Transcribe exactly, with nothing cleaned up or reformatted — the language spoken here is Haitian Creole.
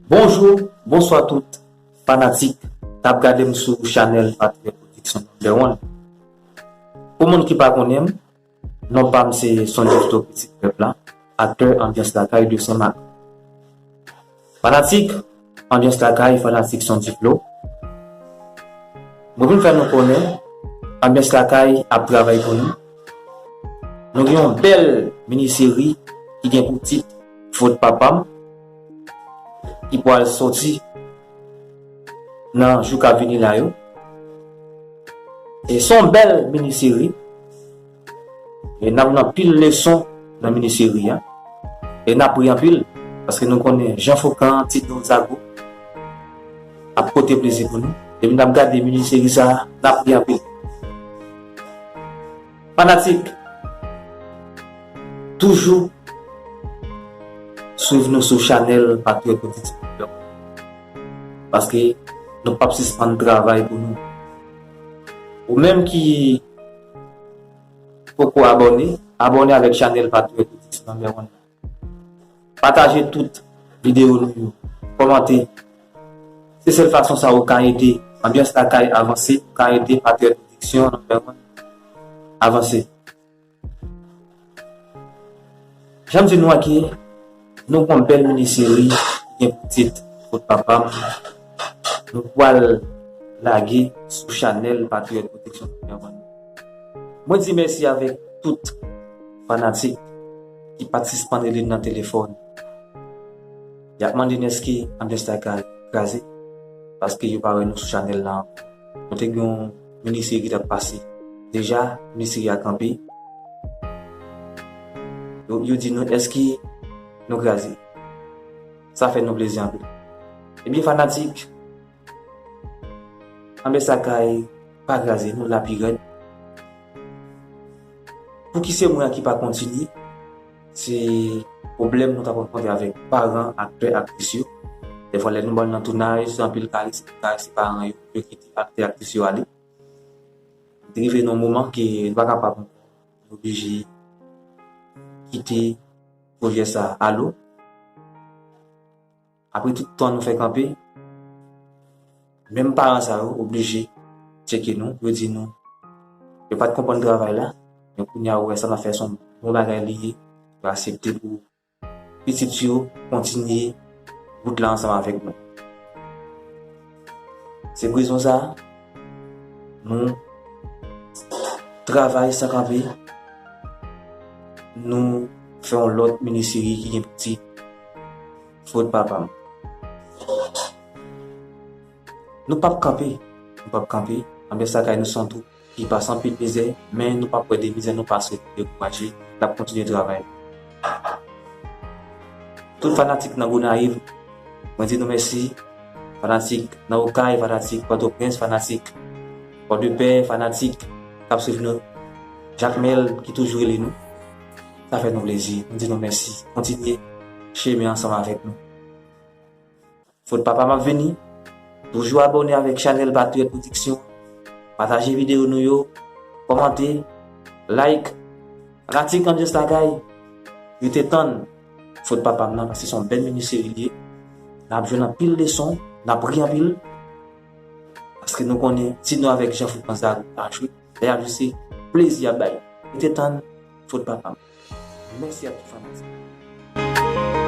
Bonjou, bonswa tout fanatik k ap gade m sou chanèl Patriyòt Pwodiksyon Number One. Pou moun ki pa konnen m, non pa m se Sonjiflo Pitit Pèp la, aktè Anbyans Lakay de Senmak. Fanatik Anbyans Lakay, fanatik Sonjiflo, mwen vin fè nou konnen Anbyans Lakay ap travay pou nou. Nou gen yon bèl mini seri ki gen pou tit Fot Papa m, ki pral sòti nan jou k ap vini la yo. E se yon bèl mini seri. E n ap nan pil leson nan mini seri a. E n ap ri anpil, paske nou konnen Jean Foucan, Tito Zago ap pote plezi pou nou. Depi n ap gade mini seri sa a, n ap ri anpil. Fanatik, toujou swiv nou sou chanèl Patriyòt Pwodiksyon. Paske nou p ap sispann travay pou nou. Ou menm ki poko abòne, abòne avèk chanèl Patriyòt Pwodiksyon Number One. Pataje tout videyo nou yo. Kòmante. Se sèl fason sa ou ka ede Anbyans Lakay avanse, ou ka ede Patriyòt Pwodiksyon Number One avanse. Jan m di nou an ke nou gon bèl mini seri ki gen pou tit Fot Papa m. Nou pral lage sou chanèl Patriyòt Pwodiksyon Number One. Mwen di mèsi avèk tout fanatik ki pa t sispann rele m nan telefòn. Y ap mande n èske Anbyans Lakay kraze, paske yo pa wè nou sou chanèl la ankò. Nou te gen yon mini seri ki t ap pase. Deja, mini seri a kanpe. Yo, yo di nou, èske nou kraze? Sa fè nou plezi anpil. Ebyen, fanatik, Anbyans Lakay pa kraze, nou la pi rèd. Pouki se mwen ki pa kontinye? Se pwoblèm nou t ap rankontre avèk paran aktè, aktris yo. Dèfwa, lè nou ba yo nan tounaj, anpil ka resi, ka resi paran yo, yo kite aktè, aktris yo ale. Li rive nan moman ke nou pa kapab ankò, nou oblije kite pwojè sa a alo. Apre tout tan nou fè kanpe, menm paran sa yo oblije tcheke nou, yo di nou, yo pa t konprann travay la, men kounye a ou wè sa n ap fè se yon bon bagay li ye, yo aksepte pou pitit yo kontinye wout la ansanm avèk nou. Se pou rezon sa a, nou travay san kanpe, nou fè yon lòt mini seri ki gen pou tit Fot Papa m. Nou p ap kanpe, nou p ap kanpe, Anbyans Lakay nou se yon twoup ki pase anpil mizè, men nou p ap pè de mizè, nou p ap dekouraje, n ap kontinye travay. Tout fanatik nan Gonayiv, mwen di nou mèsi. Fanatik nan Okay, fanatik Pòtoprens, fanatik Pòdepè, fanatik k ap swiv nou, Jakmèl ki toujou rele nou. Sa fè nou plezi. Nou di nou mèsi. Kontinye chemen ansanm avèk nou. Fot Papa m ap vini. Toujou abòne avèk chanèl Patriyòt Pwodiksyon. Pataje videyo nou yo. Kòmante. Like. Fanatik Anbyans Lakay, rete tann Fot Papa m nan, paske se yon bèl mini seri li ye. N ap jwenn anpil leson, n ap ri anpil. Paske nou konnen, si nou avèk Jean Foucan Zago ap jwe, lè y ap jwe se plezi y ap bay. Rete tann Fot Papa m. Mèsi a tout fanatik.